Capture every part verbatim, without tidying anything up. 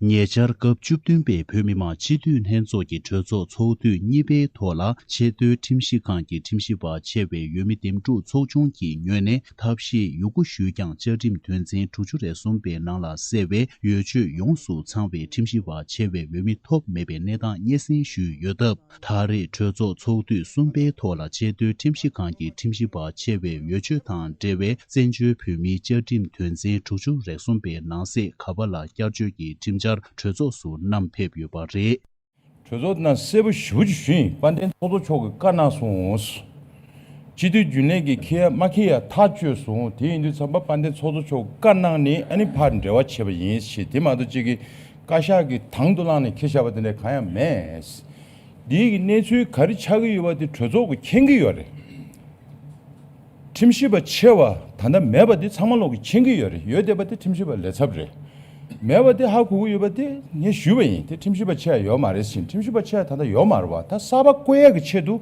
ཉེ་ཆར་སྐབས་བཅུ་བདུན་པའི་བོད་མི་མང་སྤྱི་འཐུས་ལྷན་ཚོགས་ཀྱི་གྲོས་ཚོགས་ཚོགས་དུས་གཉིས་པའི་ཐོག་ལ། ཆེས་མཐོའི་ཁྲིམས་ཞིབ་ཁང་གི་ཁྲིམས་ཞིབ་པ་ཆེ་བའི་འོས་མི་འདེམས་སྒྲུག་ཚོགས་ཆུང་གི་ངོས་ནས་ཐབས་ཤེས་ཡོད་རྒུ་ཞུས་ཀྱང་། བཅའ་ཁྲིམས་དོན་ཚན་དྲུག་ཅུ་རེ་གསུམ་པའི་ནང་ལ་གསལ་བའི་འོས་ཆོས་ཡོངས་སུ་ཚང་བའི་ཁྲིམས་ཞིབ་པ་ཆེ་བའི་འོས་མི་ཐོབ་མེད་པའི་གནས་སྟངས་སྙན་སེང་ཞུས་ཡོད་སྟབས། ད་རེས་གྲོས་ཚོགས་ཚོགས་དུས་གསུམ་པའི་ཐོག་ལ། ཆེས་མཐོའི་ཁྲིམས་ཞིབ་ཁང་གི་ཁྲིམས་ཞིབ་པ་ཆེ་བའི་འོས་ཆོས་དང་འབྲེལ་བའི་བཙན་བྱོལ་བོད་མིའི་བཅའ་ཁྲིམས་དོན་ཚན་དྲུག་ཅུ་རེ་གསུམ་པའི་ནང་གསེས་ག་པ་ལ་བསྐྱར་བཅོས་ཀྱི་ཁྲིམས་འཆར་གྲོས་ཚོགས་སུ་བསྣམས་ཕེབས་ཡོད་པ་རེད། གྲོས་ཚོགས་ནང་གསལ་པོ་ཞེ་པོ་ཅིག་ཞུས་ཡིན། དཔལ་ལྡན་ཚོགས་གཙོ་མཆོག་གིས་བཀའ་གནང་སོང་། སྤྱི་འཐུས་རྒྱུན་ལས་ཀྱིས་འཁྱེར་ཡ་མ་འཁྱེར་ཡ་ཐག་གཅོད་སོང་། དེ་ཡིན་དུས་ཙམ་པ་དཔལ་ལྡན་ཚོགས་གཙོ་མཆོག་གིས་བཀའ་གནང་ནས། ཨ་ནི་ཕར་འབྲེལ་བ་བྱས་པ་ཡིན་ཞེས། དེ་མ་གཏོགས་གཅིག་གིས་བཀའ་ཤག་གིས་དང་དུ་བླངས་ནས་འཁྱེར་བཞག་པ་དེ་འདྲ་གང་ཡང་མེད། འདིའི་གི་གནས་ཚུལ་ག་རེ་ཆགས་ཀྱི་ཡོད་པ་དེ་གྲོས་ཚོགས་ཀྱིས་མཁྱེན་གྱི་ཡོད་རེད། ཁྲིམས་ཞིབ་པ་ཆེ་བ་ད་ལྟ་མེད་པ་དེ་ཚང་མ་ལོག་གིས་མཁྱེན་གྱི་ཡོད་རེད། ཡོད་བསྡད་པ་དེ་ཁྲིམས་ཞིབ་པ་ལས་ཚབ་རེད། མེད་པ་དེ་ཧ་གོ་གི་ཡོད་པ་དེ་ངས་ཞུས་པ་ཡིན། དེ་ཁྲིམས་ཞིབ་པ་ཆེ་ཡ་ཡོད་མ་རེད་ཟེར། ཁྲིམས་ཞིབ་པ་ཆེ་ཡ་ད་ལྟ་ཡོད་མ་རེད་བ། ད་གསར་པ་བསྐོ་ཡ་གི་ཆེད་དུ་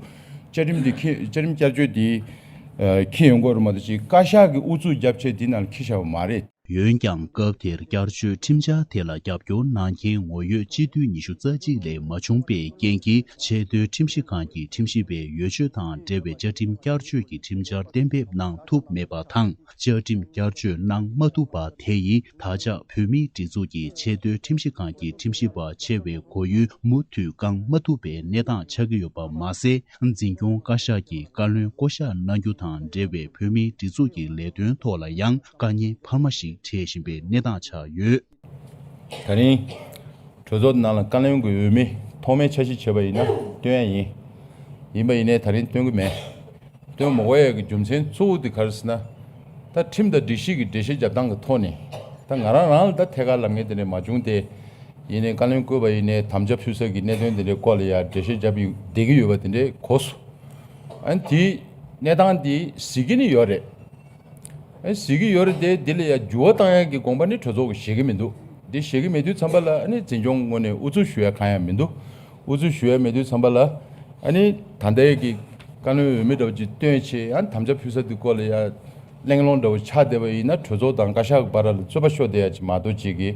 བཅའ་ཁྲིམས་དེ་འཁྱེར། བཅའ་ཁྲིམས་བསྐྱར་བཅོས་དེ་ཨ་འཁྱེར་ཡོང་གི་ཡོད་རེད་མ་གཏོགས་གཅིག་བཀའ་ཤག་གིས་ཨུ་ཚུགས་རྒྱབ་བྱས་དེ་ནང་ལ་འཁྱེར་བཞག་པ་མ་རེད། འོན་ཀྱང་། སྐབས་དེར་བསྐྱར་བཅོས་ཁྲིམས་འཆར་དེ་ལ་རྒྱབ་སྐྱོར་གནང་མཁན་ངོ་ཡོད་སྤྱི་འཐུས་ཉི་ཤུ་རྩ་གཅིག་ལས་མ་བྱུང་པའི་རྐྱེན་གྱིས། ཆེས་མཐོའི་ཁྲིམས་ཞིབ་ཁང་གི་ཁྲིམས་ཞིབ་པའི་འོས་ཆོས་དང་འབྲེལ་བའི་བཅའ་ཁྲིམས་བསྐྱར་བཅོས་ཀྱི་ཁྲིམས་འཆར་གཏན་འབེབས་གནང་ཐུབ་མེད་པ་དང་། བཅའ་ཁྲིམས་བསྐྱར་བཅོས་གནང་མ་ཐུབ་པ་དེ་ཡིས། ད་ཆ་བོད་མིའི་སྒྲིག་འཛུགས་ཀྱི་ཆེས་མཐོའི་ཁྲིམས་ཞིབ་ཁང་གི་ཁྲིམས་ཞིབ་པ་ཆེ་བའི་གོ་ཡུལ་མུ་མཐུད་བསྐང་མ་ཐུབ་པའི་གནས་སྟངས་ཆགས་ཀྱི་ཡོད་པ་མ་ཟད། འཛིན་སྐྱོང་བཀའ་ཤག་གིས་བཀའ་བློན་བསྐོ་གཞག་གནང་རྒྱུ་དང་འབྲེལ་བའི་བོད་མིའི་སྒྲིག་འཛུགས་ཀྱི་ལས་དོན་ཐོག་ལ་ཡང་དཀའ་ངལ་འཕར་མ་ཞིག་འཕྲད་བཞིན་པའི་གནས་སྟངས་ཆགས་ཡོད། ད་རིང་གྲོས་ཚོགས་ནང་ལ་བཀའ་བློན་གྱི་འོས་མི་ཐོག་མའི་འཆར་གཞི་བྱས་པ་ཡིན་ན་བཏོན་ཡ་ཡིན། ཡིན་པ་ཡིན་ནའི་ད་རིང་བཏོན་གྱི་མེད། བཏོན་མ་དགོས་ཡ་གི་རྒྱུ་མཚན་གཙོ་བོ་དེ་ག་རེ་ཟེར་ན། ད་ཁྲིམས་དང་སྒྲིག་གཞི་གི་འགྲེལ་བཤད་རྒྱབ་སྟངས་ཀྱི་ཐོག་ནས། ད་ང་རང་རང་ལ་ད་ཐད་ཀར་ལབ་མཁན་དེ་འདྲ་མ་བྱུང་སྟེ། ཡིན་ནའི་བཀའ་བློན་བསྐོས་པ་ཡིན་ནའི་དམ་བཅའ་ཕུལ་ས་ཀྱི་གནད་དོན་དེ་འདྲའི་སྐོར་ལ་ཡ་འགྲེལ་བཤད་རྒྱབ་ཡོད་བསྡད་ཀྱི་ཡོད་པ་དེ་འདྲའི་གོ་སོང་། ཨ་ནི་དེའི་གནས་སྟངས་དེ་གཟིགས་ཀྱི་ནི་ཡོད་རེད། ཨ་ནི་གཟིགས་ཀྱི་ཡོད་རེད་དེ། དེ་ལ་ཡ་འགྱུར་བ་བཏང་ཡ་གི་དགོངས་པ་ནི་གྲོས་ཚོགས་ཀྱིས་བཞེས་ཀྱི་མི་འདུག་དེ་བཞེས་ཀྱི་མེད་དུས་ཙམ་པ་ལ། ཨ་ནི་འཛིན་སྐྱོང་ངོས་ནས་ཨུ་ཚུགས་ཞུ་ཡ་གང་ཡང་མི་འདུག་ཨུ་ཚུགས་ཞུ་ཡ་མེད་དུས་ཙམ་པ་ལ། ཨ་ནི་ད་ལྟའི་གི་བཀའ་བློན་འོས་མི་འདྲ་བོ་ཅིག་བཏོན་བྱས། ཨ་ནི་དམ་བཅའ་ཕུལ་ས་དེ་སྐོར་ལ་ཡ་གླེང་སློང་འདྲ་བོ་ཆགས་བསྡད་པ་ཡིན་ན། གྲོས་ཚོགས་དང་བཀའ་ཤག་གི་བར་ལ་རྩོད་པ་ཤོར་བསྡད་ཡ་ཅིག་མ་གཏོགས་ཅིག་གི།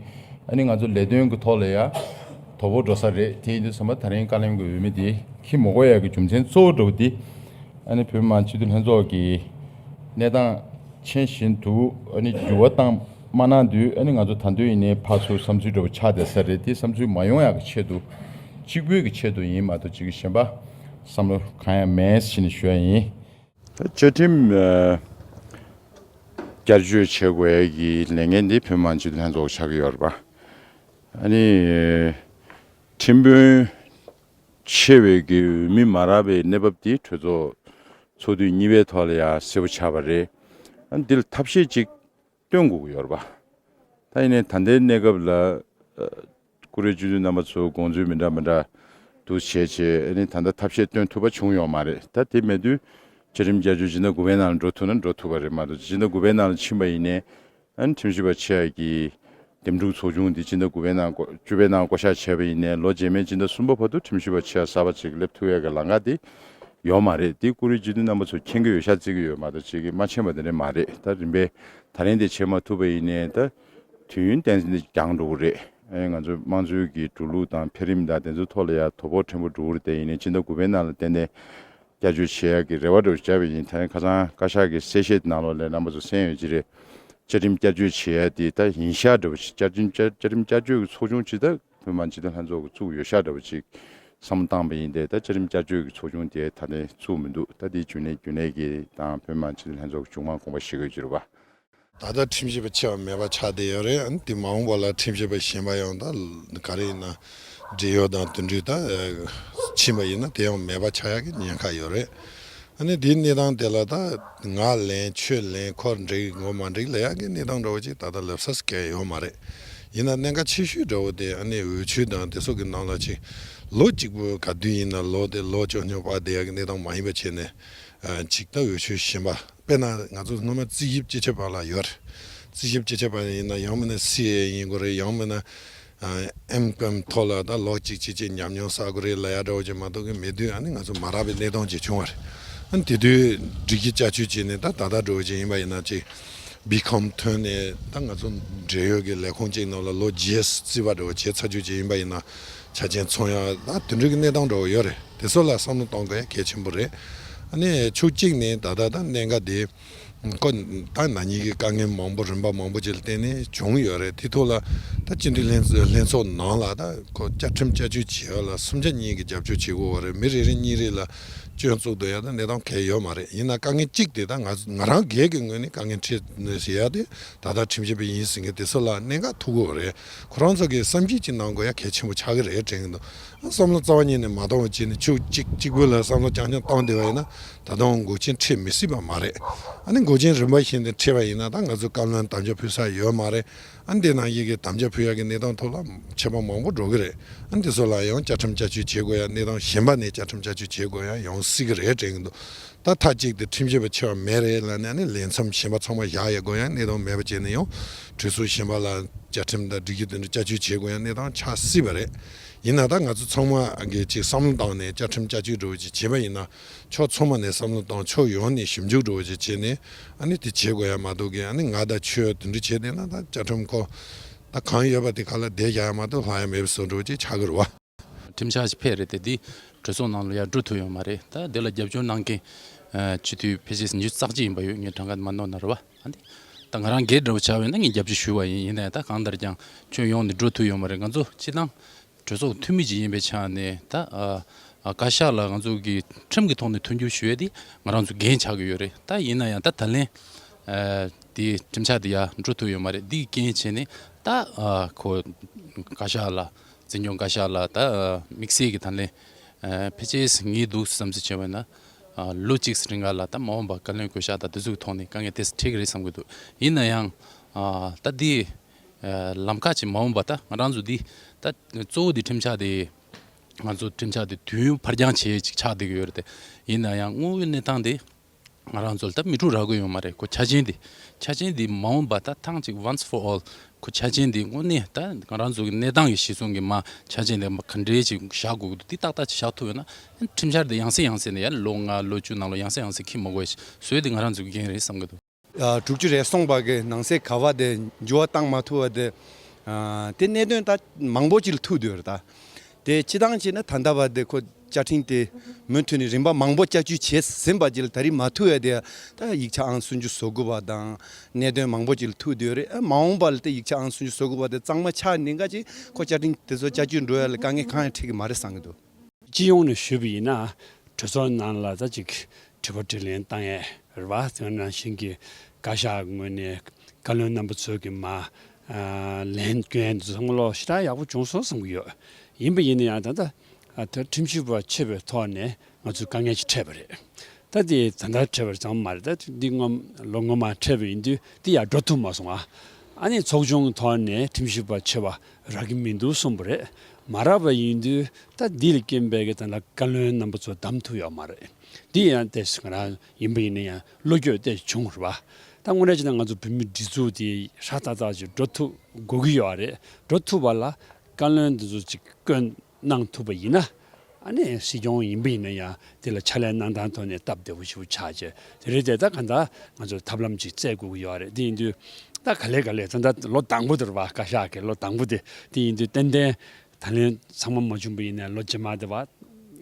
ཨ་ནི་ང་ཚོ་ལས་དོན་གྱི་ཐོག་ལ་ཡ་དོ་ཕོག་འགྲོ་ས་རེད། དེ་ཡིན་དུས་ཙམ་པ་ད་རིང་བཀའ་བློན་གྱི་འོས་མི་དེ་འཁྱེར་མ་དགོས་ཡ་གི་རྒྱུ་མཚན་གཙོ་བོ་འདྲ་བོ་དེ། ཨ་ནི་བོད་མི་མང་སྤྱི་འཐུས་ལྷན་ཚོགས་ཀྱི་གནས་སྟངས་མཁྱེན་བཞིན་དུ། ཨ་ནི་འགྱུར་བ་བཏང་མ་གནང་དུས། ཨ་ནི་ང་ཚོ་ད་དུང་ཡིན་ནའི་ཕར་ཚུར་བསམ་ཚུལ་འདྲ་བོ་ཆགས་བསྡད་ས་རེད། དེ་བསམ་ཚུལ་མ་ཡོང་ཡག་གི་ཆེད་དུ། གཅིག་པུའི་གི་ཆེད་དུ་ཡིན་མ་གཏོགས་གཅིག་གི་གཞན་པ་བསམ་བློ་གང་ཡང་མེད་ཟེར་ནས་ཞུ་ཡ་ཡིན། བཅའ་ཁྲིམས་ཨ་བསྐྱར་བཅོས་བྱེད་དགོས་ཡ་གི་ལས་འགན་དེ་བོད་མི་མང་སྤྱི་འཐུས་ལྷན་ཚོགས་ཆགས་ཀྱི་ཡོད་རེད་པ། ཨ་ནི་ཁྲིམས་དཔོན་ཆེ་བའི་གི་འོས་མི་མ་རག་པའི་གནས་བབ་དེ་གྲོས་ཚོགས་ཚོགས་དུས་གཉིས་པའི་ཐོག་ལ་ཡ་གསལ་པོ་ཆགས་པ་རེད། ཨ་ནི་འདི་ལ་ཐབས་ཤེས་ཅིག་སྟོན་དགོས་ཀྱི་ཡོད་རེད་པ། ད་ཡིན་ནའི་ད་ལྟའི་གནས་སྐབས་ལ་ཨ་བཀུར་འོས་སྤྱི་འཐུས་རྣམ་པ་ཚོ་དགོངས་ཚུལ་མི་འདྲ་མི་འདྲ་འདུག་བྱས་བྱས། ཨ་ནི་ད་ལྟ་ཐབས་ཤེས་སྟོན་ཐུབ་པ་བྱུང་ཡོད་མ་རེད། ད་དེ་མེད་དུས་བཅའ་ཁྲིམས་བསྐྱར་བཅོས་སྤྱི་ཟླ་དགུ་པའི་ནང་ལ་འགྲོ་ཐུབ་ན་འགྲོ་ཐུབ་པ་རེད། མ་གཏོགས་སྤྱི་ཟླ་དགུ་པའི་ནང་ལ་ཕྱིན་པ་ཡིན་ནའི། ཨ་ནི་ཁྲིམས་ཞིབ་པ་ཆེ་ཡ་གི་འདེམས་སྒྲུག་ཚོགས་ཆུང་འདི་སྤྱི་ཟླ་དགུ་པའི་ནང་བསྐོ་བཅུ་པའི་ནང་བསྐོ་གཞག་བྱས་པ་ཡིན་ནའི། ལོ་རྗེས་མའི་སྤྱི་ཟླ་གསུམ་པ་བར་དུ་ཁྲིམས་ཞིབ་པ་ཆེ་ཡ་གསར་པ་ཅིག་སླེབས་ཐུབ་ཡ་གི་ལམ་ཁ་དེ་ཡོད་མ་རེད། དེ་བཀུར་འོས་སྤྱི་འཐུས་རྣམ་པ་ཚོ་མཁྱེན་གྱི་ཡོད་ཤག་བརྩི་གི་ཡོད་མ་གཏོགས་ཅིག་གིས་མ་མཁྱེན་པ་དེ་འདྲ་མ་རེད། ད་རིམ་པས་ད་རིང་དེ་བྱེད་མ་ཐུབ་པ་ཡིན་ནའི། ད་དུས་ཡུན་ཏན་ཏན་འགྱངས་འགྲོ་གི་རེད། ཨེ་ང་ཚོ་དམངས་གཙོའི་གི་འགྲོ་ལུགས་དང་འཕེལ་རིམ་དང་དེ་ཚོའི་ཐོག་ལ་ཡ་དོ་ཕོག་ཕྲན་བུ་འགྲོ་གི་རེད། དེ་ཡིན་ནའི་སྤྱི་ཟླ་དགུ་པའི་ནང་ལ་ཏན་ཏན་བསྐྱར་བཅོས་བྱེད་ཡག་གི་རེ་བ་འདྲ་བོ་བྱས་པ་ཡིན། ད་ཁ་སང་བཀའ་ཤག་གི་གསལ་བཤད་ནང་ལོགས་ལ་རྣམ་པ་ཚོ་གསན་ཡོད་ཀྱི་རེད། བཅའ་ཁྲིམས་བསྐྱར་བཅོས་བྱེད་ཡག་དེ་ད་ཡིན་ཤག་འདྲ་བོ་ཞིག་བཅའ་ཁྲིམས་བསྐྱར་བཅའ་ཁྲིམས་བསྐྱར་བཅོས་ཀྱི་ཚོགས་ཆུང་ཅིག་ད་བོད་མི་མང་སྤྱི་འཐུས་ལྷན་ཚོགས་ཀྱིས་བཙུགས་ཡོད་ཤག་འདྲ་བོ་ཅིག་བསམ་བློ་བཏང་པ་ཡིན་ཏེ། ད་བཅའ་ཁྲིམས་བསྐྱར་བཅོས་ཀྱི་ཚོགས་ཆུང་དེ་ད་ནས་བཙུགས་མི་འདུག་ད་དེ་རྒྱུན་ལས་རྒྱུན་ལས་ཀྱི་དང་བོད་མི་མང་སྤྱི་འཐུས་ལྷན་ཚོགས་ཀྱི་མཇུག་མ་དགོངས་པ་བཞེས་དགོས་ཀྱི་རེད་པ། ད་ལྟ་ཁྲིམས་ཞིབ་པ་ཆེ་བ་མེད་པ་ཆགས་བསྡད་ཡོད་རེད། ཨ་ནི་དེ་མ་འོངས་པ་ལ་ཁྲིམས་ཞིབ་པ་གཞན་པ་ཡང་ད་ག་རེ་ཡིན་ན་བགྲེས་ཡོལ་དང་དེ་འདྲ་ད་ཕྱིན་པ་ཡིན་ན་དེ་ཡང་མེད་པ་ཆགས་ཡག་གི་ཉེན་ཁ་ཡོད་རེད། ཨ་ནི་དེའི་གནས་སྟངས་དེ་ལ་ད་ང་ལེན་ཁྱོད་ལེན་ཁོ་འགྲིག་ངོ་མ་འགྲིག་ལབ་ཡག་གི་གནས་སྟངས་འདྲ་བོ་ཅིག་ད་ལྟ་ལབ་ས་སྐད་ཡོད་མ་རེད། ཡིན་ན་གནད་འགག་ཆེ་ཤོས་འདྲ་བོ་དེ་ཨ་ནི་འོས་ཆོས་དང་དེ་ཚོ་གི་ནང་ལ་ཅིག་ལོ་གཅིག་པུ་ག་དུས་ཡིན་ན་ལོ་དེ་ལོ་བཅོ་ལྔ་པ་བསྡད་ཡག་གི་གནས་སྟངས་མ་ཡིན་པ་བྱས་ནས། ཨ་ཅིག་ད་འོས་ཆོས་གཞན་པ། དཔེར་ན་ང་ཚོ་སྔོན་མ་རྩིས་ཞིབ་སྤྱི་ཁྱབ་པ་ལ་ཡོད་རེད། རྩིས་ཞིབ་སྤྱི་ཁྱབ་པ་ཡིན་ན་ཡང་མིན་ན་སི་ཨེ་ཡིན་དགོས་རེད། ཡང་མིན་ན་ཨ་ཨེམ་ཀོམ་ཐོག་ལ་ད་ལོ་གཅིག་གཅིག་གཅིག་ཉམས་མྱོང་བསགས་དགོས་རེད་ལབ་ཡག་འདྲ་བོ་ཅིག་མ་གཏོགས་གི་མེད་དུས། ཨ་ནི་ང་ཚོ་མ་རག་པའི་གནས་སྟངས་ཅིག་བྱུང་བ་རེད། ཨ་ནི་དེ་དུས་སྒྲིག་གཞི་བསྐྱར་བཅོས་བྱས་ནས་ད་ད་ལྟ་འདྲ་བོ་ཅིག་ཡིན་པ་ཡིན་ན་ཅིག་ B.Com ཐོན་ནས་ད་ང་ཚོ་འབྲེལ་ཡོད་ཀྱི་ལས་ཁུངས་གཅིག་ནང་ལ་ལོ་བརྒྱད་རྩིས་པ་འདྲ་བོ་བྱས་ཚར་རྒྱུ་ཅིག་ཡིན་པ་ཡིན་ན་ཆ་རྐྱེན་ཚང་ཡག་ད་དེ་འདྲ་གི་གནས་སྟངས་འདྲ་བོ་ཡོད་རེད། དེ་ཚོ་ལ་བསམ་བློ་གཏོང་དགོས་ཡག་གལ་ཆེན་པོ་རེད། ཨ་ནི་ཕྱོགས་གཅིག་ནས་ད་ལྟ་ད་གནད་འགག་དེ་ཁོ་ད་ན་ནིང་གི་དཀའ་ངལ་མང་པོ་རིམ་པ་མང་པོ་ཅིག་ལ་བརྟེན་ནས་བྱུང་ཡོད་རེད། དེ་ཐོག་ལ་ད་སྤྱི་འཐུས་ལྷན་ལྷན་ཚོགས་ནང་ལ་ད་ཁོ་བཅའ་ཁྲིམས་བསྐྱར་བཅོས་བྱེད་ཡག་ལ་སུམ་ཆ་གཉིས་ཀྱི་རྒྱབ་སྐྱོར་བྱེད་དགོས་པ་རེད། མི་རེ་རེ་གཉིས་རེ་ལ་སྐྱོན་བཙུགས་སྡོད་ཡག་ད་གནས་སྟངས་གལ་ཡོད་མ་རེད། ཡིན་ན་དཀའ་ངལ་གཅིག་དེ་ད་ང་ང་རང་སྒེར་གྱི་ངོས་ནས་དཀའ་ངལ་འཕྲད་བཞག་ཡག་དེ་ད་ལྟ་ཁྲིམས་ཞིབ་པ་ཡིན་ཟེར་མཁན་དེ་ཚོ་ལ་གནད་འགག་ཐུག་གི་རེད། ཁོ་རང་ཚོ་གིས་བསམ་གཞིག་ཅིག་གནང་དགོས་ཡག་གལ་ཆེན་པོ་ཆགས་ཀྱི་རེད་དྲན་གྱི་འདུག། བསམ་བློ་རྩ་བ་ཉིད་ནས་མ་གཏོང་བ་བྱས་ནས་ཕྱོགས་གཅིག་གཅིག་པུ་ལ་བསམ་བློ་རྐྱང་རྐྱང་བཏང་བསྡད་པ་ཡིན་ན་ད་དུང་འགོག་རྐྱེན་འཕྲད་མི་སྲིད་པ་མ་རེད། ཨ་ནི་འགོག་རྐྱེན་རིམ་པ་བཞིན་དུ་འཕྲད་པ་ཡིན་ན་ད་ང་ཚོ་བཀའ་བློན་དམ་བཅའ་ཕུལ་ས་ཡོད་མ་རེད། ཨ་ནི་དེ་ནང་བཞིན་གྱི་དམ་བཅའ་ཕུལ་ཡག་གི་གནས་སྟངས་ཐོག་ལ་ཆད་པ་མང་པོ་འགྲོ་གི་རེད། ཨ་ནི་དེ་ཚོ་ལ་ཡང་བཅའ་ཁྲིམས་བསྐྱར་བཅོས་བྱེད་དགོས་ཡག་གནས་སྟངས་གཞན་པ་ནས་བཅའ་ཁྲིམས་བསྐྱར་བཅོས་བྱེད་དགོས་ཡག་ཡོང་སྲིད་ཀྱི་རེད་དྲན་གྱི་འདུག། ད་མཐའ་གཅིག་ཏུ་ཁྲིམས་ཞིབ་པ་ཆེ་བ་མེད་རེད་ལབ་ནས་ཨ་ནི་ལས་མཚམས་གཞན་པ་ཚང་མ་བཞག་ཡག་དགོས་ཡག་གནས་སྟངས་མེད་པ་བྱས་ནས་ཡང་གྲོས་ཚོགས་གཞན་པ་ལ་བཅའ་ཁྲིམས་དང་སྒྲིག་གཞི་དེ་འདྲ་བསྐྱར་བཅོས་བྱེད་དགོས་ཡག་གནས་སྟངས་ཆགས་སྲིད་པ་རེད། ཡིན་ན་ད་ང་ཚོ་ཚང་མ་གིས་ཅིག་བསམ་བློ་བཏང་ནས་བཅའ་ཁྲིམས་བསྐྱར་བཅོས་འདྲ་བོ་ཅིག་བྱེད་པ་ཡིན་ན་ཕྱོགས་ཚང་མ་ནས་བསམ་བློ་བཏང་ཕྱོགས་ཡོངས་ནས་ཞིབ་འཇུག་འདྲ་བོ་ཅིག་བྱས་ནས་ཨ་ནི་དེ་བྱེད་དགོས་ཡག་མ་གཏོགས་གི་ཨ་ནི་ང་དང་ཁྱོད་དེ་འདྲ་བྱས་བསྡད་ན་ད་བཅའ་ཁྲིམས་ཁོ་ད་གང་ཡོད་པ་དེ་ག་ལ་བསྡད་བཞག་ཡག་མ་གཏོགས་ལྷག་ཡག་མེད་པ་བཟོ་འདྲ་བོ་ཅིག་ཆགས་ཀྱི་རེད་བ། ཁྲིམས་འཆར་ཞིག་ཕེབས་རེད་དེ་འདི་གྲོས་ཚོགས་ནང་ལ་ཡར་འགྲོ་ཐུབ་ཡོད་མ་རེད། ད་འདི་ལ་རྒྱབ་སྐྱོར་གནང་མཁན་ཨ་སྤྱི་འཐུས་ཕལ་ཆེར་ཉི་ཤུ་རྩ་གཅིག་ཡིན་པ་ཡོད། ངས་གྲངས་ཀ་མ་ནོར་ན་རེད་བ། ཨ་འདི་ད་ང་རང་སྒེར་འདྲ་བོ་ཆགས་པ་ཡིན་ན་ངས་རྒྱབ་སྐྱོར་ཞུ་བ་ཡིན། ཡིན་ནའི་ད་གང་ལྟར་ཀྱང་ཁྱོན་ཡོངས་ནས་འགྲོ་ཐུབ་ཡོད་མ་རེད། ང་ཚོ་སྤྱི་བཏང་གྲོས་ཚོགས་འཐུས་མི་ཅིག་ཡིན་པའི་ཆ་ནས་ད་ཨ་ཨ་བཀའ་ཤག་ལ་ང་ཚོ་གི་ཁྲིམས་ཀྱི་ཐོག་ནས་མཐུན་འགྱུར་ཞུ་ཡས་དེ་ང་རང་ཚོ་འགན་ཆགས་ཀྱི་ཡོད་རེད། ད་ཡིན་ན་ཡང་ད་ད་ལན་ཨ་དེ་ཁྲིམས་འཆར་དེ་ཡར་འགྲོ་ཐུབ་ཡོད་མ་རེད། འདི་རྐྱེན་བྱས་ནས་ད་ཨ་ཁོ་བཀའ་ཤག་ལ་འཛིན་སྐྱོང་བཀའ་ཤག་ལ་ད་དམིགས་བསལ་གྱི་ད་ལན་ཕལ་ཆེར་ངས་འདུག་བསམ་ཚུལ་བྱས་པ་ན་ལོ་གཅིག་རིང་ག་ལ་ད་མ་འོངས་པ་བཀའ་བློན་བསྐོ་གཞག་དང་དེ་ཚོའི་ཐོག་ནས་དཀའ་ངལ་དེ་འཕྲད་ཀྱི་རེད་བསམ་གྱི་འདུག། ཡིན་ན་ཡང་ད་འདི་ལམ་ཁ་ཅིག་མ་འོངས་པ་ད་ང་རང་ཚོ་འདི་ད་གཙོ་བོ་འདི་ཁྲིམས་འཆར་དེ་ང་ཚོ་ཁྲིམས་འཆར་དེ་དུས་ཡུན་ཕར་འགྱངས་བྱས་ཅིག་ཆགས་བསྡད་ཀྱི་ཡོད་རེད་དེ། ཡིན་ན་ཡང་དངོས་ཡོད་གནས་སྟངས་དེ་ང་རང་ཚོ་ལ་ད་མི་འཁྲུག་རག་གི་ཡོད་མ་རེད། ཁོ་ཆ་རྐྱེན་འདི་ཆ་རྐྱེན་འདི་མ་འོངས་པ་ད་ཐེངས་གཅིག་once for all ཁོ་ཆ་རྐྱེན་འདི་དངོས་གནས་ད་ང་རང་ཚོ་གི་གནས་སྟངས་ཀྱི་གཞི་བཟུང་གི་མ་ཆ་རྐྱེན་འདི་མ་ག་འདྲའི་ཅིག་བཞག་དགོས་ཀྱི་འདུག། འདི་ཏག་ཏག་ཅིག་བཞག་ཐུབ་ཡོད་ན་ཁྲིམས་འཆར་འདི་ཡང་སེ་ཡང་སེ་ནས་ཡར་ལོ་ལྔ་ལོ་བཅུ་ནང་ལོགས་ཡང་སེ་ཡང་སེ་འཁྱེར་མ་དགོས་ཤིག་བཟོས་འདི་ང་རང་ཚོ་གི་འགན་རེད་བསམ་གྱི་འདུག། ཨ་དྲུག་ཅུ་རེ་གསུམ་པ་གི་ནང་གསེས་ག་བ་དེ་འགྱུར་བ་བཏང་མ་ཐུབ་པ་དེ། ཨ་དེ་གནད་དོན་ད་མང་པོ་ཅིག་ལ་ཐུག་བསྡད་ཡོད་རེད་ད། དེ་སྤྱི་བཏང་བྱས་ན་ད་ལྟ་བར་དེ་ཁོ་བཅའ་ཁྲིམས་དེ་མུ་མཐུད་ནས་རིམ་པ་མང་པོ་བསྐྱར་བཅོས་བྱས་ཟིན་པ་ཅིག་ལ་ད་རེས་མ་ཐུག་ཡ་དེ་ད་ཡིག་ཆ་ཨང་སུམ་ཅུ་སོ་དགུ་པ་དང་གནད་དོན་མང་པོ་ཅིག་ལ་ཐུག་བསྡད་ཡོད་རེད། ཨ་མ་འོངས་པ་ལ་དེ་ཡིག་ཆ་ཨང་སུམ་ཅུ་སོ་དགུ་པ་དེ་གཙང་མ་ཆགས་ནས་འགའ་ཅིག་ཁོ་བཅའ་ཁྲིམས་དེ་ཚོ་བསྐྱར་བཅོས་འགྲོ་ཡ་ལ་དཀའ་ངལ་གང་ཡང་འཕྲད་ཀྱི་མ་རེད་བསམ་གྱི་འདུག། སྤྱི་ཡོངས་ནས་ཞུས་པ་ཡིན་ན་གྲོས་ཚོགས་ནང་ལ་ད་ཅིག་དྲི་བ་དྲིས་ལན་བཏང་ཡས་རེད་བ། དེ་ནང་བཞིན་གྱི་བཀའ་ཤག་ངོས་ནས་བཀའ་བློན་རྣམ་པ་ཚོས་ཀྱི་མ་ཨ་ལན་སྐྱོན་དེ་ཚོ་ཚང་མ་ལོག་ཞེ་དྲག་ཡག་པོ་བྱུང་སོང་བསམ་གྱི་ཡོད། ཡིན་པ་ཡིན་ན་ཡང་ད་ལྟ་ཨ་དེ་ཁྲིམས་ཞིབ་པ་ཆེ་བའི་ཐོག་ནས་ང་ཚོས་དཀའ་ངལ་ཅིག་འཕྲད་པ་རེད། ད་དེ་ད་ལྟ་འཕྲད་པ་ཙམ་མ་རེད། ད་འདི་སྔོན་ལོ་སྔོན་མ་འཕྲད་པ་ཡིན་དུས་དེ་ཡང་འགྲོ་ཐུབ་མ་སོང་ཨ། ཨ་ནི་ཚོགས་ཆུང་གི་ཐོག་ནས་ཁྲིམས་ཞིབ་པ་ཆེ་བ་རག་གི་མི་འདུག་གསུངས་པ་རེད། མ་རག་པ་ཡིན་དུས་ད་འདི་ལ་རྐྱེན་པས་ཀྱི་ད་ལྟ་བཀའ་བློན་རྣམ་པ་ཚོ་བདམས་ཐུབ་ཡོད་མ་རེད། འདི་ཡང་ཏོག་ཙམ་ང་རང་ཡིན་པ་ཡིན་ན་ཡང་བློ་འགྱོད་ཏོག་ཙམ་བྱུང་རེད་བ། ད་དངོས་གནས་བྱས་ན་ང་ཚོ་བོད་མི་སྒྲིག་འཛུགས་དེ་ཧྲ་ཏག་ཏག་ཅིག་འགྲོ་ཐུབ་དགོས་ཀྱི་ཡོད་རེད། འགྲོ་ཐུབ་པ་ལ་བཀའ་བློན་འདི་ཚོ་ཅིག་བསྐོས་གནང་ཐུབ་པ་ཡིན་ན། ཨ་ནི་སྲིད་སྐྱོང་ཡིན་པ་ཡིན་ན་ཡང་དེ་ལ་ཕྱག་ལས་གནང་སྟངས་ཐོག་ནས་སྟབས་བདེ་པོ་ཞེ་པོ་ཆགས་བྱས། དེ་རེད་དེ་ད་གང་ལྟར་ང་ཚོ་ཐབས་ལམ་ཅིག་བཙལ་དགོས་ཀྱི་ཡོད་རེད། དེ་ཡིན་དུས་ད་ག་ལེ་ག་ལེ་ད་ལྟ་ལོ་དང་པོ་དེ་རེད་བ། བཀའ་ཤག་གི་ལོ་དང་པོ་དེ་དེ་ཡིན་དུས་ཏན་ཏན་ད་ལན་ཚང་མ་མ་བྱུང་པ་ཡིན་ན་ལོ་རྗེས་མ་དེ་བ་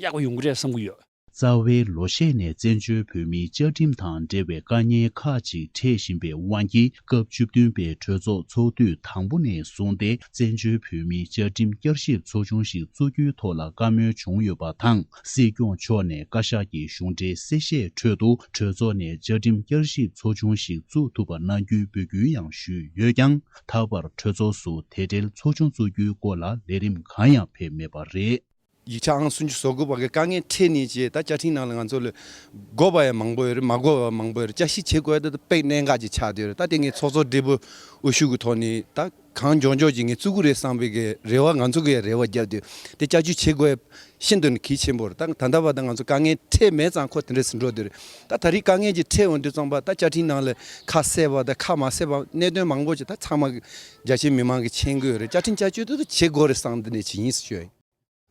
ཡག་པོ་ཡོང་གི་རེད་བསམ་གྱི་ཡོད། རྩ་བའི་ལོ་ཤས་ནས་བཙན་བྱོལ་བོད་མིའི་བཅའ་ཁྲིམས་དང་འབྲེལ་བའི་དཀའ་ངལ་ཁག་ཅིག་འཕྲད་བཞིན་པའི་དབང་གིས། སྐབས་བཅུ་བདུན་པའི་གྲོས་ཚོགས་ཚོགས་དུས་དང་པོ་ནས་བཟུང་སྟེ། བཙན་བྱོལ་བོད་མིའི་བཅའ་ཁྲིམས་བསྐྱར་ཞིབ་ཚོགས་ཆུང་ཞིག་བཙུགས་རྒྱུའི་ཐོག་ལ་བཀའ་མོལ་བྱུང་ཡོད་པ་དང་། སྲིད་སྐྱོང་མཆོག་ནས་བཀའ་ཤག་གི་གཞུང་འབྲེལ་གསལ་བཤད་ཁྲོད་དུ། གྲོས་ཚོགས་ནས་བཅའ་ཁྲིམས་བསྐྱར་ཞིབ་ཚོགས་ཆུང་ཞིག་བཙུགས་ཐུབ་པ་གནང་རྒྱུའི་འབོད་སྐུལ་ཡང་ཞུས་ཡོད་ཀྱང་། ད་བར་གྲོས་ཚོགས་སུ་དེ་འབྲེལ་ཚོགས་ཆུང་བཙུགས་རྒྱུའི་སྐོར་ལ་ལས་རིམ་གང་ཡང་ཕེབས་མེད་པ་རེད། ཡིག་ཆ་ཨང་སུམ་ཅུ་སོ་དགུ་པ་གི་དཀའ་ངལ་འཕྲད་ནས་བྱས། ད་བཅའ་ཁྲིམས་ནང་ལ་ང་ཚོ་ལ་དགོས་པ་ཡང་མང་པོ་ཡོད་རེད། མ་དགོས་པ་མང་པོ་ཡོད་རེད། བསྐྱར་ཞིབ་བྱེད་དགོས་ཡ་དེ་དཔེ་གནད་འགག་ཅིག་ཆགས་བསྡད་ཡོད་རེད། ད་དེ་ངས་ཚོགས་གཙོ་སྦྲེལ་པོ་དབུ་བཞུགས་ཀྱི་ཐོག་ནས་ད་གང་མགྱོགས་མགྱོགས་ཀྱིས་ངས་བཙུགས་ཀྱི་རེད་བསམ་པའི་གི་རེ་བ། ང་ཚོ་གིས་ཡང་རེ་བ་བརྒྱབ་བསྡད་ཡོད། དེ་བསྐྱར་ཞིབ་བྱེད་དགོས་ཡ་ཤིན་ཏུ་ནས་གལ་ཆེན་པོ་རེད། ད་ད་ལྟ་བར་ད་ང་ཚོ་དཀའ་ངལ་འཕྲད་མེད་ཙང་ཁོ་དེ་འདྲས་སུ་འགྲོ་བསྡད་ཡོད་རེད། ད་ད་རེས་དཀའ་ངལ་ཅིག་འཕྲད་འོང་དུས་ཙམ་པ་ད་བཅའ་ཁྲིམས་ནང་ལ་ཁ་གསལ་བ་དང་ཁ་མ་གསལ་བ་གནད་དོན་མང་པོ་ཅིག་ད་ཚང་མ་རྒྱ་ཆེའི་མི་མང་གིས་མཁྱེན་གྱི་ཡོད་རེད། བཅའ་ཁྲིམས་བསྐྱར་བཅོས་དེ་ཚོ་བྱེད་དགོས་རེད་བསམ་འདི་ནས་ཅིག་ཡིན་ཟེར་ཞུ་ཡ་ཡིན།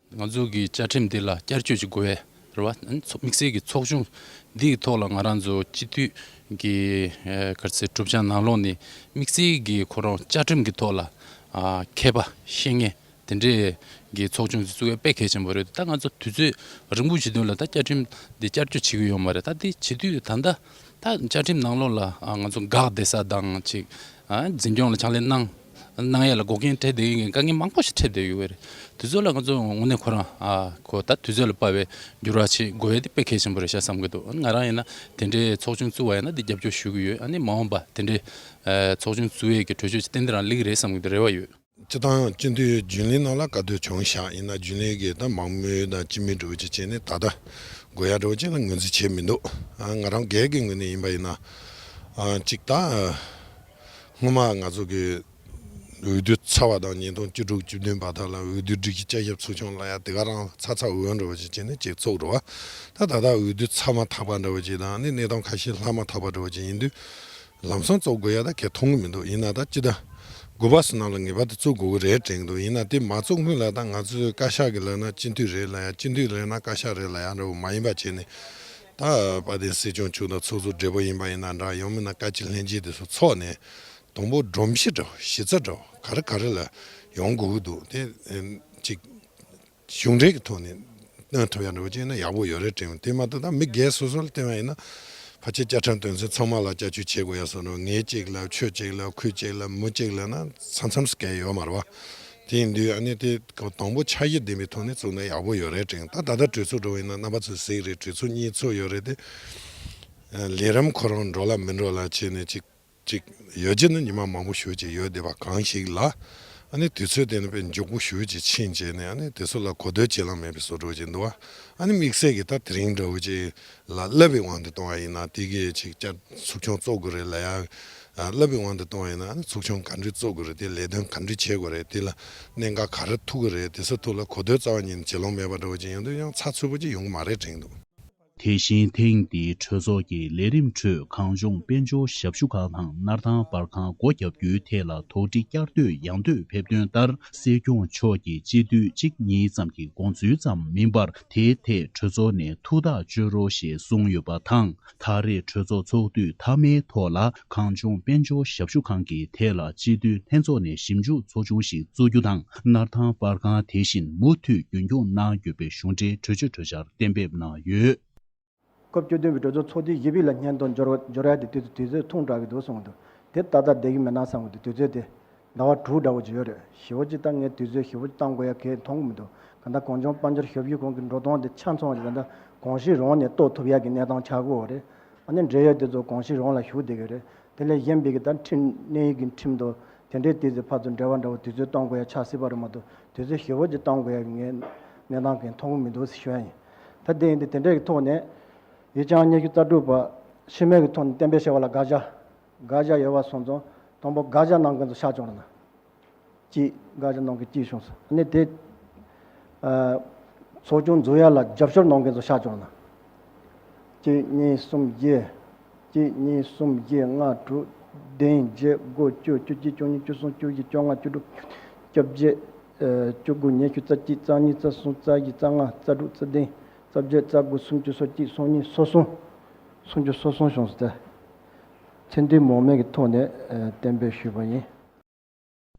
ང་ཚོ་གི་བཅའ་ཁྲིམས་འདི་ལ་བསྐྱར་བཅོས་ཅིག་དགོས་ཡས་ རེད་བ། ཨ་ནི་ཚོགས་དམིགས་བསལ་གྱི་ཚོགས་ཆུང་འདིའི་ཐོག་ལ་ང་རང་ཚོ་སྤྱི་འཐུས་ཀྱི་ཨ་ག་རེ་ཟེར་གྲུབ་ཆ་ནང་ལོགས་ནས་དམིགས་བསལ་གྱི་ཁོ་རང་བཅའ་ཁྲིམས་ཀྱི་ཐོག་ལ་ཨ་མཁས་པ་ཤེས་མཁན་དེ་འདྲས་ཀྱི་ཚོགས་ཆུང་ཞིག་བཙུགས་ཡ་དཔེ་གལ་ཆེན་པོ་རེད། ད་ང་ཚོ་དུས་ཚོད་རིང་པོ་བྱེད་དུས་ལ་ད་བཅའ་ཁྲིམས་འདི་བསྐྱར་བཅོས་བྱེད་ཀྱི་ཡོད་མ་རེད། ད་འདི་བྱེད་དུས་ད་ལྟ་ད་བཅའ་ཁྲིམས་ནང་ལོགས་ལ་ཨ་ང་ཚོ་འགག་བསྡད་ས་དང་ཅིག་ཨ་འཛིན་སྐྱོང་ལ་ཕྱག་ལས་གནང་གནང་ཡ་ལ་འགོག་རྐྱེན་འཕྲད་བསྡད་ཡོད་མཁན་དཀའ་ངལ་མང་པོ་ཞིག་འཕྲད་བསྡད་ཡོད་པ་རེད། དེ་ཚོ་ལ་ང་ཚོ་དངོས་གནས་ཁོ་རང་ཨ་ཁོ་ད་དུས་ཚོད་ལ་དཔག་པའི་འགྱུར་བ་ཞིག་དགོས་ཡ་དེ་དཔེ་གལ་ཆེན་པོ་རེད་ཤག་བསམ་གྱི་འདུག་ང་རང་ཡིན་ན་དེ་འདྲའི་ཚོགས་ཆུང་བཙུགས་པ་ཡིན་ན་དེ་རྒྱབ་སྐྱོར་ཞུ་གི་ཡོད། ཨ་ནི་མ་འོངས་པ་དེ་འདྲའི་ཨ་ཚོགས་ཆུང་བཙུགས་ཡས་ཀྱི་གྲོས་ཆོད་ཅིག་ཏན་ཏན་རང་སླེབས་ཀྱི་རེད་བསམ་གྱི་འདུག་རེ་བ་ཡོད། སྤྱི་བཏང་སྤྱི་འཐུས་རྒྱུན་ལས་ནང་ལ་བཀའ་བསྡུར་བྱུང་ཤག་ཡིན་ན་རྒྱུན་ལས་ཀྱི་ད་མང་མོས་དང་སྤྱི་མོས་འདྲ་བོ་ཅིག་བྱས་ནས་ད་ལྟ་དགོས་ཡ་འདྲ་བོ་ཅིག་ལ་ངོས་འཛིན་བྱས་མི་འདུག་ཨ་ང་རང་སྒེར་གྱི་ངོས་ནས་ཡིན་པ་ཡིན་ན་ཨ་གཅིག་ད་སྔོན་མ་ང་ཚོ་གི་འོས་བསྡུ་ཚར་བ་དང་ཉིས་སྟོང་བཅུ་དྲུག་བཅུ་བདུན་བར་དག་ལ་འོས་བསྡུ་སྒྲིག་གཞི་བསྐྱར་ཞིབ་ཚོགས་ཆུང་ལ་ཡ་དེ་ག་རང་ཚ་ཚ་འུར་འུར་འདྲ་བོ་ཅིག་བྱས་ནས་ཅིག་ཚོགས་འགྲོ་བ། ད་ད་ལྟ་འོས་བསྡུ་ཚར་མ་ཐག་པ་འདྲ་བོ་ཅིག་དང་ཨ་ནི་གནས་སྟངས་ཁ་ཤས་ལྷག་མ་ཐག་པ་འདྲ་བོ་ཅིག་ཡིན་དུས། ལམ་སང་བཙུགས་དགོས་ཡ་ད་གལ་མཐོང་གི་མི་འདུག་ཡིན་ན་ད་སྤྱི་ཟླ་དགུ་པ་སོ་ནང་ལ་ངེས་པར་དུ་བཙུགས་དགོས་ཀྱི་རེད་དྲན་འདུག་ཡིན་ན་དེ་མ་བཙུགས་སྔོན་ལ་ད་ང་ཚོའི་བཀའ་ཤག་གི་ལབ་ན་སྤྱི་འཐུས་རེད་ལབ་ཡ། སྤྱི་འཐུས་རེད་ན་བཀའ་ཤག་རེད་ལབ་ཡ་འདྲ་བོ་མ་ཡིན་པ་བྱས་ནས། ད་དཔལ་ལྡན་སྲིད་སྐྱོང་མཆོག་དང་ཚོགས་གཙོ་སྦྲེལ་པོ་ཡིན་པ་ཡིན་ན་འདྲ། ཡང་མིན་ན་བཀའ་སྤྱི་ལྷན་རྒྱས་དེ་ཚོ་ཚོགས་ནས་དང་པོ་སྒྲོམ་གཞི་འདྲ་བོ་གཞི་རྩ་འདྲ་བོ་ག་རེ་ག་རེ་ལ་ཡོང་དགོས་ཀྱི་འདུག་དེ་ཨེམ་ཅིག་གཞུང་འབྲེལ་གྱི་ཐོག་ནས་གནང་ཐུབ་ཡ་འདྲ་བོ་ཅིག་ཡིན་ན་ཡག་པོ་ཡོད་རེད་དྲན། དེ་མ་གཏོགས་ད་མི་སྒེར་སོ་སོ་ལ་བལྟས་པ་ཡིན་ན་ཕལ་ཆེར་བཅའ་ཁྲིམས་དོན་ཚན་ཚང་མ་ལ་བསྐྱར་བཅོས་བྱེད་དགོས་ཡ་སོགས་ནོ། ངས་གཅིག་ལབ་ཁྱོད་གཅིག་ལབ་ཁོས་གཅིག་ལབ་མོ་གཅིག་ལབ་ན་མཚམས་མཚམས་སུ་གལ་ཡོད་མ་རེད་བ། དེ་ཡིན་དུས་ཨ་ནི་དེ་དང་པོ་འཆར་གཞི་ལྡན་པའི་ཐོག་ནས་བཙུགས་ན་ཡག་པོ་ཡོད་རེད་དྲན། ད་ད་ལྟ་གྲོས་ཚོགས་འགྲོ་བ་ཡིན་ན་རྣམ་པ་ཚོས་གཟིགས་རེད། གྲོས་ཚོགས་གཉིས་ཚོགས་ཡོད་རེད་དེ། ལས་རིམ་ཁོ་རང་འགྲོ་ལ་མི་འགྲོ་ལ་བྱས་ནས་ཅིག་ཅིག་ཡོད་ཀྱི་ནི་ཉི་མ་མང་པོ་ཞེ་པོ་ཅིག་ཡོད་བསྡད་པ་གང་ཞིག་ལ། ཨ་ནི་དུས་ཚོད་དེ་ནི་དཔེ་མགྱོགས་པོ་ཞེ་པོ་ཅིག་ཕྱིན་བྱས་ནས་ཨ་ནི་དེ་ཚོ་ལ་གོ་ཐོས་བྱེད་ལམ་མེད་པའི་བཟོ་འདྲ་ཅིག་འདུག་བ། ཨ་ནི་དམིགས་བསལ་གྱི་ད་དེ་རིང་འདྲ་བོ་ཅིག་ལ་བསླབ་པའི་དབང་དུ་གཏོང་བ་ཡིན་ན་དེ་གའི་ཅིག་བསྐྱར་ཚོགས་ཆུང་བཙུགས་དགོས་རེད་ལབ་ཡ། ཨ་བསླབ་པའི་དབང་དུ་གཏོང་བ་ཡིན་ན་ཨ་ནི་ཚོགས་ཆུང་ག་འདྲས་བཙུགས་དགོས་རེད། དེ་ལས་དོན་ག་འདྲས་བྱེད་དགོས་རེད། དེ་ལ་གནད་འགག་ག་རེ་ཐུག་གི་རེད། དེ་ཚོ་ཐོག་ལ་གོ་ཐོས་རྩ་བ་ཉིད་ནས་བྱེད་ལམ་མེད་པ་འདྲ་བོ་ཅིག་ཡོང་དུས་ཡང་ཚགས་ཚུད་པོ་ཅིག་ཡོང་གི་མ་རེད་དྲན་འདུག་དེ་བཞིན་ཐེངས་འདིའི་གྲོས་ཚོགས་ཀྱི་ལས་རིམ་ཁྲོད་གངས་ལྗོངས་དཔལ་འབྱོར་ཞབས་ཞུ་ཁང་དང་སྣར་ཐང་པར་ཁང་སྒོ་བརྒྱབ་རྒྱུའི་ཐད་ལ་དོགས་འདྲི་བསྐྱར་ཟློས་ཡང་ཟློས་ཕེབས་དོན་ལྟར། སྲིད་སྐྱོང་མཆོག་གིས་སྤྱི་འཐུས་གཅིག་གཉིས་ཙམ་གྱི་དགོངས་ཚུལ་ཙམ་མིན་པར། དེའི་ཐད་གྲོས་ཚོགས་ནས་ཐུགས་ཐག་གཅོད་རོགས་ཞེས་གསུངས་ཡོད་པ་དང་། ད་རེས་གྲོས་ཚོགས་ཚོགས་དུས་མཐའ་མའི་ཐོག་ལ་གངས་ལྗོངས་དཔལ་འབྱོར་ཞབས་ཞུ་ཁང་གི་ཐད་ལ་སྤྱི་འཐུས་ལྷན་ཚོགས་ནས་ཞིབ་འཇུག་ཚོགས་ཆུང་ཞིག་བཙུགས་རྒྱུ་དང་། སྣར་ཐང་པར་ཁང་དེ་བཞིན་མུ་མཐུད་རྒྱུན་འཁྱོངས་གནང་དགོས་པའི་གཞུང་འབྲེལ་གྲོས་ཆོད་གྲོས་འཆར་གཏན་འབེབས་གནང་ཡོད། སྐབས་བཅུ་བདུན་པའི་གྲོས་ཚོགས་ཚོགས་དུས་བཞི་པའི་ལ་སྙན་ཐོ་འབྱོར་བ་འབྱོར་ཡ་དེ་དུས་ཚོད་དུས་ཚོད་ཐུང་དྲགས་ཀྱི་འདུག་གསུངས་འདུག་དེ་ཏག་ཏག་བསྡད་ཀྱི་མེད་ན་བསམ་གྱི་འདུག་དུས་ཚོད་དེ་ཟླ་བ་དྲུག་འདྲ་བོ་ཅིག་ཡོད་རེད། ཞེ་པོ་ཅིག་ད་ངས་དུས་ཚོད་ཞེ་པོ་ཅིག་བཏང་དགོས་ཡ་གལ་མཐོང་གི་མི་འདུག་གང་ལྟར་གངས་ལྗོངས་དཔལ་འབྱོར་ཞབས་ཞུ་ཁང་གི་འགྲོ་སྟངས་དེ་ཆ་མཚུངས་ཀྱི་ད་ལྟ་གོང་ཞུས་རང་ནས་གཏོགས་ཐུབ་ཡ་གི་གནས་སྟངས་ཆགས་ཀྱི་ཡོད་རེད། ཨ་ནི་འབྲེལ་ཡོད་དེ་ཚོ་གོང་ཞུས་རང་ལ་ཞུགས་བསྡད་ཀྱི་རེད། དེ་ལས་གཞན་པའི་གི་ད་ཁྲིམས་གནས་ཡིག་གི་ཁྲིམས་དང་དེ་འདྲའི་དེ་ཚོའི་ཕར་ཚུར་འབྲེལ་བ་འདྲ་བོ་དུས་ཚོད་གཏོང་དགོས་ཡ་ཆགས་སྲིད་པ་རེད་མ་གཏོགས་དུས་ཚོད་ཞེ་པོ་ཅིག་གཏོང་དགོས་ཡ་གི་ངས་གནས་སྟངས་གང་མཐོང་གི་མི་འདུག་ཟེར་ཞུ་ཡ་ཡིན། ད་དེ་ཡིན་དུས་དེ་འདྲའི་གི་ཐོག་ནས་ཡིག་ཆ་ཉི་ཤུ་རྩ་དྲུག་པ་ཤི་མོན་གི་ཐོག་ནས་གཏན་འབེབས་བྱས་པ་ལ་དགག་བྱ་དགག་བྱ་ཡོད་པ་སོང་ཙང་དང་པོ་དགག་བྱ་གནང་མཁན་ཚོ་ཤར་བྱུང་རེད་ན། གཅིག་དགག་བྱ་གནང་མཁན་གཅིག་བྱུང་སོང་། ཨ་ནི་དེ་ཨ་ཚོགས་ཆུང་འཛུགས་ཡ་ལ་རྒྱབ་སྐྱོར་གནང་མཁན་ཚོ་ཤར་བྱུང་ན། གཅིག་གཉིས་གསུམ་བཞི། གཅིག་གཉིས་གསུམ་བཞི་ལྔ་དྲུག་བདུན་བརྒྱད་དགུ་བཅུ་བཅུ་གཅིག་བཅུ་གཉིས་བཅུ་གསུམ་བཅུ་བཞི་བཅོ་ལྔ་བཅུ་དྲུག་བཅོ་བརྒྱད། ཨ་བཅུ་དགུ། ཉི་ཤུ་རྩ་གཅིག་རྩ་གཉིས། རྩ་གསུམ། རྩ་བཞི། རྩ་ལྔ། རྩ་དྲུག་རྩ་བདུན། རྩ་བརྒྱད། རྩ་དགུ། སུམ་ཅུ་སོ་གཅིག་སོ་གཉིས། སོ་གསུམ། སུམ་ཅུ་སོ་གསུམ་བྱུང་སོང་སྟེ། མཚན་འདོན་མང་མོས་ཀྱི་ཐོག་ནས་ཨ་གཏན་འབེབས་ཞུས་པ་ཡིན།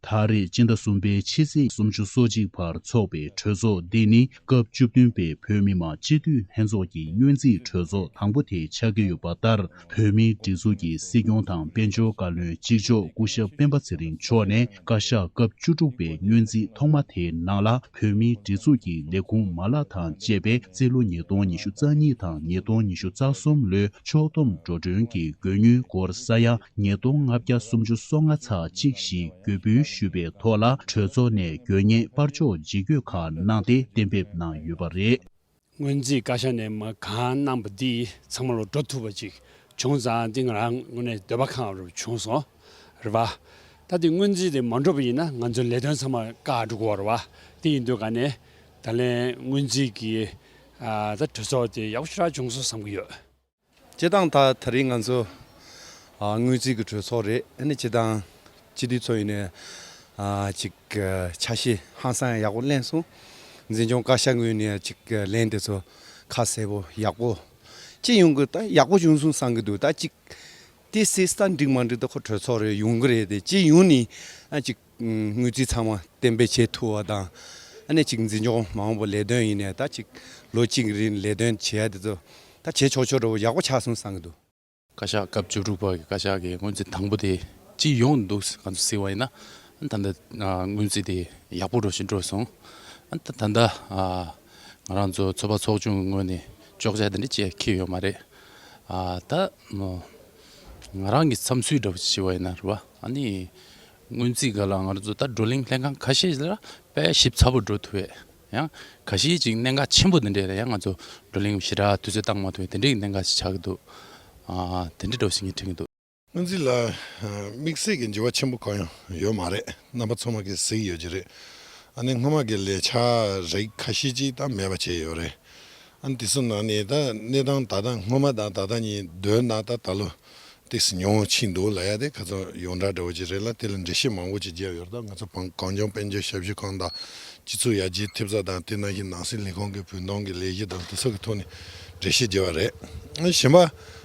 ད་རེས་སྤྱི་ཟླ་གསུམ་པའི་ཕྱི་ཚེས་སུམ་ཅུ་སོ་གཅིག་བར་འཚོགས་པའི་གྲོས་ཚོགས་འདི་ནི་སྐབས་བཅུ་བདུན་པའི་བོད་མི་མང་སྤྱི་འཐུས་ལྷན་ཚོགས་ཀྱི་སྔོན་རྩིས་གྲོས་ཚོགས་དང་པོ་དེ་ཆགས་ཀྱི་ཡོད་པ་ལྟར། བོད་མིའི་སྒྲིག་འཛུགས་ཀྱི་སྲིད་སྐྱོང་དང་དཔལ་འབྱོར་བཀའ་བློན་གཅིག་ལྕོགས་སྐུ་ཞབས་སྤེན་པ་ཚེ་རིང་མཆོག་ནས་བཀའ་ཤག་སྐབས་བཅུ་དྲུག་པའི་སྔོན་རྩིས་ཐོག་མ་དེའི་ནང་ལ། བོད་མིའི་སྒྲིག་འཛུགས་ཀྱི་ལས་ཁུངས་མ་ལག་དང་བཅས་པའི་རྩིས་ལོ་ཉིས་སྟོང་ཉི་ཤུ་རྩ་གཉིས་དང་ཉིས་སྟོང་ཉི་ཤུ་རྩ་གསུམ་ལོའི་ཕྱོགས་བསྡོམས་འགྲོ་གྲོན་གྱི་དགོས་དངུལ་སྒོར་ས་ཡ་ཉིས་སྟོང་ལྔ་བརྒྱ་སུམ་ཅུ་སོ་ལྔ་ཚེག་གཅིག་ཞིག་འགོད་འབུལ་ཞུས་པའི་ཐོག་ལ། གྲོས་ཚོགས་ནས་དགོས་ངེས་པར་ཕྱོགས་འཇིགས་སྐུལ་ཁག་གནང་སྟེ་གཏན་འབེབས་གནང་ཡོད་པ་རེད། སྔོན་རྩིས་བཀའ་ཤག་ནས་མ་གང་གནང་པ་འདི་ཚང་མ་ལོ་འགྲོ་ཐུབ་པ་ཅིག་བྱུང་ཙང་འདི་ང་རང་ངོས་ནས་འདོད་པ་ཁེངས་པ་བྱུང་སོང་། རེད་བ། ད་འདི་སྔོན་རྩིས་དེ་མ་འགྲོ་བ་ཡིན་ན་ང་ཚོའི་ལས་དོན་ཚང་མ་བཀག་འགྲོ་གི་ཡོད་རེད་བ། དེ་ཡིན་དུས་ག་ནས་ད་ལན་སྔོན་རྩིས་ཀྱི་ཨ་ད་གྲོས་ཚོགས་དེ་ཡག་པོ་ཞེ་དྲག་བྱུང་སོང་བསམ་གྱི་ཡོད། སྤྱིར་བཏང་ད་ད་རིང་ང་ཚོ་ཨ་སྔོན་རྩིས་ཀྱི་གྲོས་ཚོགས་རེད། ཨ་ནི་སྤྱིར་བཏང་སྤྱི་འཐུས་ཚོ་ཡིན་ནའི་ཨ་ཅིག་ཨ་ཆ་ཤས་ཧང་སང་ཡག་པོ་ལེན་སོང་། འཛིན་སྐྱོང་བཀའ་ཤག་ངོས་ནས་ཅིག་ཨ་ལན་དེ་ཚོ་ ཁ་གསལ་པོ་ཡག་པོ་ཅི་ཡོང་གི། ད་ཡག་པོ་བྱུང་སོང་བསམ་གི་འདུག་ད་ཅིག་དེ་སྲིད་ད་འགྲིག་མ་འགྲིག་ད་ཁོ་གྲོས་ཚོགས་རེ་ཡོང་གི་རེད་དེ། ཅི་ཡོང་ནི་ཨ་ཅིག་དངུལ་རྩིས་ཚང་མ་གཏན་འབེབས་བྱེད་ཐུབ་པ་དང་། ཨ་ནི་ཅིག་འཛིན་སྐྱོང་མ་འོངས་པ་ལས་དོན་ཡིན་ནའི་ད་ཅིག་ལོ་གཅིག་རིང་ལས་དོན་བྱེད་ཡ་དེ་ཚོ་ད་བྱེད་ཆོག་ཆོག་འདྲ་བོ་ཡག་པོ་ཆགས་སོང་བསམ་གི་འདུག་བཀའ་ཤག་སྐབས་བཅུ་དྲུག་པ་གི་བཀའ་ཤག་གི་སྔོན་རྩིས་དང་པོ་དེ་ཅི་ཡོང་འདུག་ང་ཚོ་གཟིགས་པ་ཡིན་ན། ད་ལྟ་ཨ་སྔོན་རྩིས་དེ་ཡག་པོ་འགྲོ་བཞིན་འགྲོ་སོང་། ཨ་ད་ད་ལྟ་ཨ་ང་རང་ཚོ་ཚོགས་པ་ཚོགས་ཆུང་གི་ངོས་ནས་གཅོག་ཆ་དེ་འདྲ་ཅིག་འཁྱེར་ཡོད་མ་རེད། ཨ་ད་ང་རང་གི་བསམ་ཚུལ་འདྲ་བོ་ཞིག་བྱས་པ་ཡིན་ན་རེད་བ། ཨ་ནི་སྔོན་རྩིས་སྒང་ལ་ང་རང་ཚོ་ད་བགྲོ་གླེང་སླེབས་མཁན་ཁ་ཤས་ལ་དཔེ་ཞིབ་ཚགས་པོ་འགྲོ་ཐུབ་པས། ཡང་ཁ་ཤས་ཅིག་གནད་འགག་ཆེན་པོ་འདི་འདྲས་ལ་ཡང་ང་ཚོ་བགྲོ་གླེང་ཞེ་དྲག་དུས་ཚོད་བཏང་མ་ཐུབ་པའི་དེ་འདྲའི་གནད་འགག་ཅིག་ཆགས་ཀྱི་འདུག་ཨ་དེ་འདྲ་འདྲ་བོ་ཞིག་ངས་དྲན་གྱི་འདུག་སྔོན་རྩིས་ལ་དམིགས་བསལ་གྱི་འགྱུར་བ་ཆེན་པོ་གང་ཡང་ཡོད་མ་རེད། རྣམ་པ་ཚང་མ་གིས་གཟིགས་ཡོད་ཀྱི་རེད། ཨ་ནི་སྔོན་མ་གི་ལས་འཆར་རིགས་ཁ་ཤས་ཅིག་ད་མེད་པ་བྱས་ཡོད་རེད། ཨ་ནི་དེ་ཚོ་ནང་ནས་ད་གནས་སྟངས་ད་ལྟ་སྔོན་མ་དང་ད་ལྟ་གཉིས་བསྡུར་ན་ད་ད་ལོ་ཏོག་ཙམ་ཉུང་ཕྱིན་འདུག་ལབ་ཡ་དེ་ཁ་སང་ཡོངས་གྲགས་འདྲ་བོ་ཅིག་རེད་ལ། དེ་ལ་འགྲེལ་བཤད་མང་པོ་ཅིག་བརྒྱབ་ཡོད་རེད། ད་ང་ཚོ་གངས་ལྗོངས་དཔལ་འབྱོར་ཞབས་ཞུ་ཁང་དང་སྤྱི་ཚོགས་ཡར་རྒྱས་ཐེབས་རྩ་དང་དེ་ནང་བཞིན་ནང་སྲིད་ལས་ཁུངས་ཀྱི་བུན་གཏོང་གི་ལས་གཞི་དང་དེ་ཚོ་གི་ཐོག་ནས་འགྲེལ་བཤད་བརྒྱབ་པ་རེད། གཞན་པ་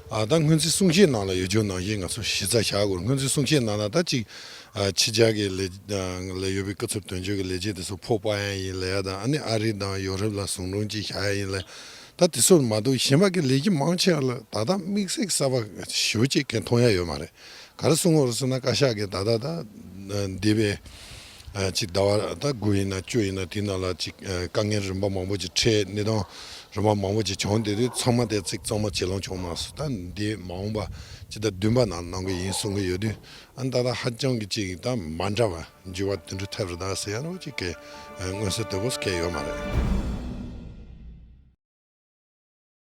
ཨ་ད་སྔོན་རྩིས་གསུང་བཤད་ནང་ལ་ཡོད་རྒྱུ་ནང་བཞིན་ང་ཚོ་གཞི་རྩ་བཞག་དགོས། སྔོན་རྩིས་གསུང་བཤད་ནང་ལ་ད་ཅིག་ཨ་ཕྱི་རྒྱལ་གྱི་ལས་ལ་ཡོད་པའི་སྐུ་ཚབ་དོན་གཅོད་ཀྱི་ལས་བྱེད་དེ་ཚོ་ཕོགས་སྤར་ཡ་ཡིན་ལབ་ཡ་དང་། ཨ་ནི་ཨ་རི་དང་ཡོ་རོབ་ལ་ཟུང་དྲུང་ཅིག་བཞག་ཡ་ཡིན་ལབ། ད་དེ་ཚོ་མ་གཏོགས་གཞན་པ་གི་ལས་གཞི་མང་ཆེ་བ་ལ་ད་ལྟ་དམིགས་བསལ་གསར་པ་ཞེ་པོ་ཅིག་གང་མཐོང་ཡ་ཡོད་མ་རེད། ག་རེ་གསུང་གི་ཡོད་རེད་ཟེར་ན། བཀའ་ཤག་གིས་ད་ལྟ་ད་འདས་པའི་ཨ་ཅིག་ཟླ་བ་ད་དགུ་ཡིན་ན་བཅུ་ཡིན་ན་དེ་ནང་ལ་ཅིག་ཨ་དཀའ་ངལ་རིམ་པ་མང་པོ་ཅིག་འཕྲད། གནས་སྟངས་རིམ་པ་མང་པོ་ཅིག་བྱུང་། དེ་དུས་ཚང་མ་དེ་ཅིག་གཙང་མ་བྱེད་ལོང་བྱུང་མ་སོང་། ད་འདི་མ་འོངས་པ་ཕྱི་ཟླ་བདུན་པ་ནང་གནང་གི་ཡིན་གསུང་གི་ཡོད་དུས། ཨ་ནི་ད་ལྟ་ཧ་ཅང་གི་ཅིག་ད་མ་འདྲ་བ་འགྱུར་བ་དེ་འདྲ་ཐེབས་རེད་ད་ཟེར་ཡ་འདྲ་བོ་ཅིག་གི་མངོན་གསལ་དོད་པོ་སྐྱེས་ཡོད་མ་རེད།